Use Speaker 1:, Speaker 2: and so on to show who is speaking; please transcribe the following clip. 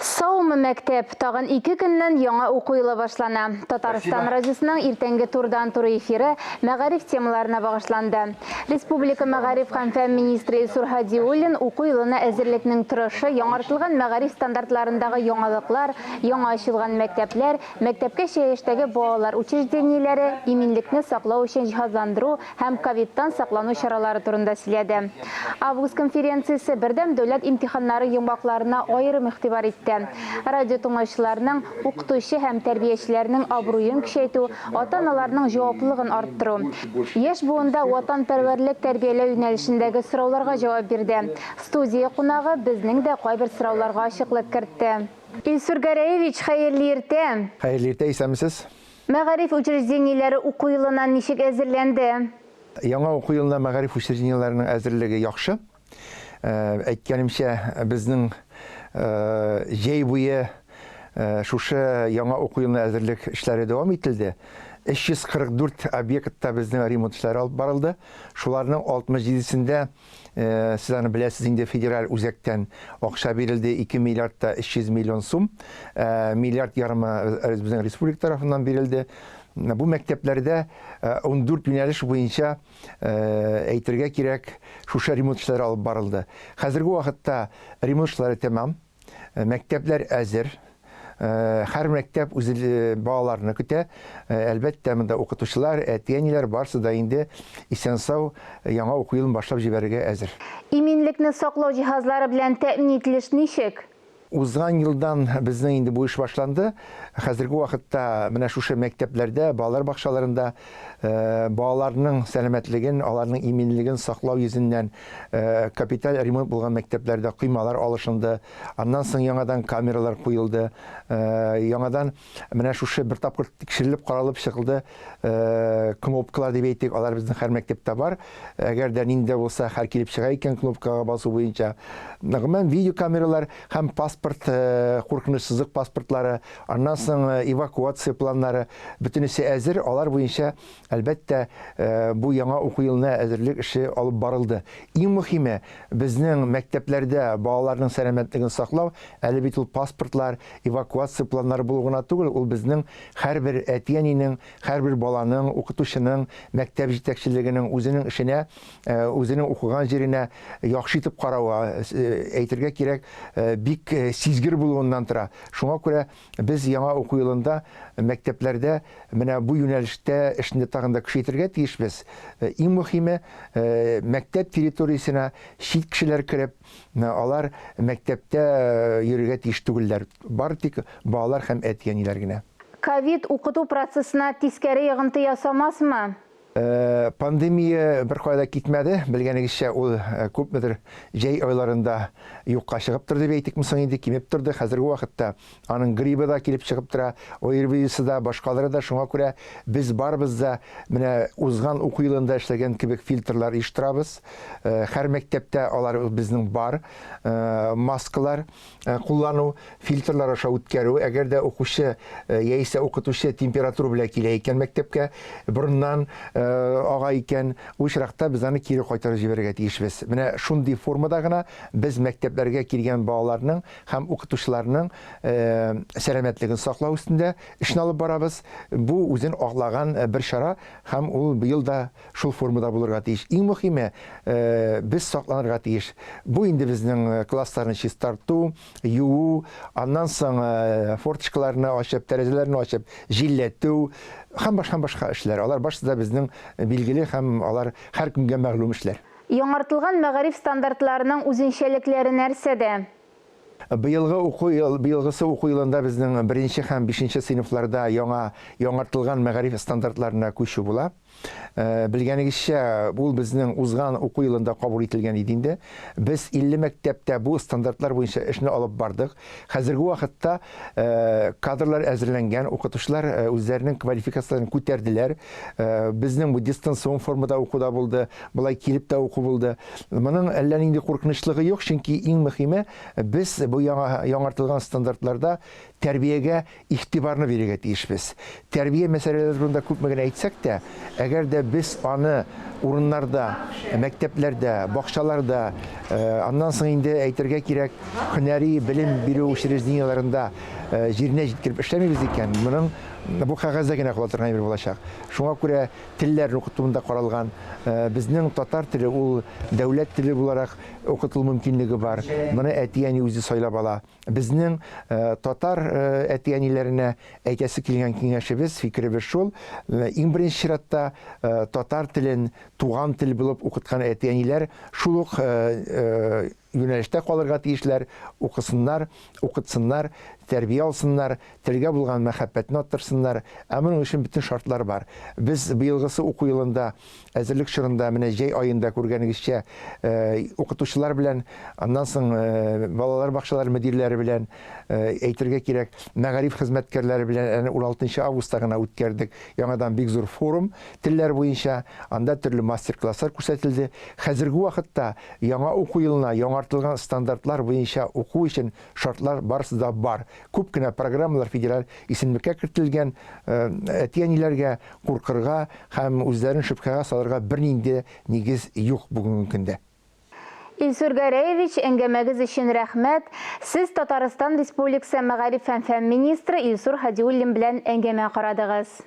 Speaker 1: Саумы, мәктәп! Тагын ике көннән яңа уку елы башлана. Татарстан радиосының иртәнге турыдан-туры эфиры мәгариф темаларына багышланды. Республика мәгариф һәм фән министры Илсур Һадиуллин уку елына әзерлекнең торышы, яңартылган мәгариф стандартларындагы яңалыклар, яңа ачылган мәктәпләр, мәктәпкәчә яшьтәге балалар учреждениеләре, иминлекне саклау өчен җиһазландыру һәм ковидтан саклану чаралары турында сөйләде. Август конференциясе бердәм дәүләт имтиханнары йомгакларына аерым игътибар итте. Радио тыңлаучыларның, укытучы һәм тәрбиячеләрнең абруен көчәйтү, ата-аналарның җаваплылыгын арттыру, яшь буында ватанпәрвәрлек тәрбияләү юнәлешендәге сорауларга җавап бирде. Студия кунагы безнең дә кайбер сорауларга ачыклык кертте. Илсур Гәрәевич, хәерле иртә!
Speaker 2: Хәерле иртә, исәнмесез!
Speaker 1: Мәгариф учреждениеләре уку елына ничек әзерләнде?
Speaker 2: Яңа уку елына мәгариф учреждениеләренең әзерлеге яхшы. Әйткәнемчә, безнең җәй буе шушы яңа уку елына әзерлек эшләре дәвам ителде. 344 объектта безнең ремонт эшләре алып барылды. Шуларның 67-сендә Сез аны беләсез инде, федераль үзәктән акча бирелде 2 миллиард та 300 миллион сум. Миллиард ярымы безнең республика тарафыннан бирелде. Бу мәктәпләрдә 14 юнәлеш буенча әйтергә кирәк, шушы ремонт эшләре алып барылды. Хәзерге вакытта ремонт эшләре тәмам. Мәктәпләр әзер. Һәр мәктәп үзе балаларны көтә. Әлбәттә, монда укытучылар, әти-әниләр барысы да инде исән-сау яңа уку елын башлап җибәрергә әзер.
Speaker 1: Иминлекне саклау җиһазлары белән тәэмин ителеш ничек?
Speaker 2: Узган елдан безнең инде бу эш башланды. Хәзерге вакытта менә шушы мәктәпләрдә, балалар бакчаларында балаларның сәламәтлеген, аларның иминлеген саклау йөзеннән капиталь ремонт булган мәктәпләрдә коймалар алышынды, аннан соң яңадан камералар куелды, яңадан менә шушы бер тапкыр тикшерелеп каралып чыгылды, кнопкалар дип әйтик, алар безнең һәр мәктәптә бар. Әгәр дә нинди дә булса хәл килеп чыга икән кнопкага басу буенча, гомумән видеокамералар һәм паспорт, куркынычсызлык паспортлары, аннан соң эвакуация планнары, бөтенесе әзер, алар буенча Әлбәттә, бу яңа уку елына әзерлек эше алып барылды. Иң мөһиме, безнең мәктәпләрдә балаларның сәламәтлеген саклау, әле бит ул паспортлар, эвакуация планнары булу гына түгел, ул безнең һәрбер әти-әнинең, һәрбер баланың, укытучының, мәктәп җитәкчелегенең үзенең эшенә, үзенең укыган җиренә яхшы итеп каравы, әйтергә кирәк, бик сизгер булуыннан тора. Шуңа күрә Без яңа уку елында мәктәпләрдә менә бу юнәлештә эшне тагын да көчәйтергә тиешбез. Иң мөһиме, мәктәп территориясенә чит кешеләр кереп, алар мәктәптә йөрергә тиеш түгелләр. Бары тик балалар һәм әти-әниләр генә.
Speaker 1: Ковид укыту процессына тискәре йогынты ясамасмы?
Speaker 2: Пандемия беркая да китмәде. Белгәнегезчә, ул күпмедер җәй айларында юкка чыгып торды дип әйтикме соң инде, кимеп торды. Хәзерге вакытта аның грибы да килеп чыгып тора, ОРВИсы да, башкалары да. Шуңа күрә без барыбыз да менә узган уку елында эшләгән кебек фильтрлар оештырабыз. Һәр мәктәптә алар безнең бар. Маскалар, куллану, фильтрлар аша үткәрү, әгәр дә укучы яисә укытучы температура белән килә икән мәктәпкә, борыннан ага икән, ул очракта без аны кире кайтарып җибәрергә тиешбез. Менә шундый формада гына без мәктәпләргә килгән балаларның һәм укытучыларның сәламәтлеген саклау өстендә эшне алып барабыз. Бу үзен аклаган бер чара һәм ул быел да шул формада булырга тиеш. Иң мөхиме, без сакланырга тиеш. Бу инде безнең классларны чистарту, юу, аннан соң форточкаларны ачып, тәрәзәләрне ачып, җилләтү һәм башка башка эшләр. Алар барысы да безнең билгеле һәм алар һәркемгә мәгълүм эшләр.
Speaker 1: Яңартылган мәгариф стандартларының үзенчәлекләре нәрсәдә?
Speaker 2: Быелгы уку ел, быелгысы уку елында безнең беренче һәм бишенче сыйныфларда яңа яңартылган мәгариф стандартларына күчү була. Белгәнегезчә, ул безнең узган уку елында кабул ителгән иде инде. Без 50 мәктәптә бу стандартлар буенча эшне алып бардык. Хәзерге вакытта кадрлар әзерләнгән, укытучылар үзләренең квалификацияләрен күтәрделәр. Безнең бу дистанцион формада уку да булды, болай килеп тә уку булды. Моның әллә нинди куркынычлыгы юк, чөнки иң мөһиме, без бу яңа яңартылган стандартларда тәрбиягә игътибарны бирергә тиешбез. Тәрбия мәсьәләләре турында күпме генә әйтсәк тә, әгәр дә без аны урыннарда, мәктәпләрдә, бакчаларда, аннан соң инде әйтергә кирәк, һөнәри белем бирү учреждениеләрендә җиренә җиткереп эшләмибез икән, моның бу кәгазьдә генә кала торган әйбер булачак. Шуңа күрә телләрне укытуында каралган. Безнең татар теле ул дәүләт теле буларак укытылу мөмкинлеге бар. Моны әти-әни үзе сайлап ала. Безнең татар әти-әниләренә әйтәсе килгән киңәшебез, фикеребез шул, иң беренче чиратта татар телен туган тел булып укыткан әти-әниләр шул ук юнәлештә калырга тиешләр, укысыннар, укытсыннар, тәрбия алсыннар, телгә булган мәхәббәтне арттырсыннар. Ә моның өчен бөтен шартлар бар. Без быелгысы уку елында Әзерлек чорында, менә җәй аенда күргәнегезчә, укытучылар белән, аннан соң балалар бакчалары мөдирләре белән, әйтергә кирәк, мәгариф хезмәткәрләре белән әнә уналтынчы августта гына үткәрдек яңадан бик зур форум телләр буенча. Анда төрле мастер-класслар күрсәтелде. Хәзерге вакытта яңа уку елына яңартылган стандартлар буенча уку өчен шартлар барысы да бар. Күп кенә программалар федераль исемлеккә кертелгән. Әти-әниләргә куркырга һәм үзләрен шөбһәгә салырга бернинди нигез юк бүгенге көндә.
Speaker 1: Илсур Гәрәевич, әңгәмәгез өчен рәхмәт. Сез Татарстан Республикасы мәгариф һәм фән министры Илсур Һадиуллин белән әңгәмә карадыгыз.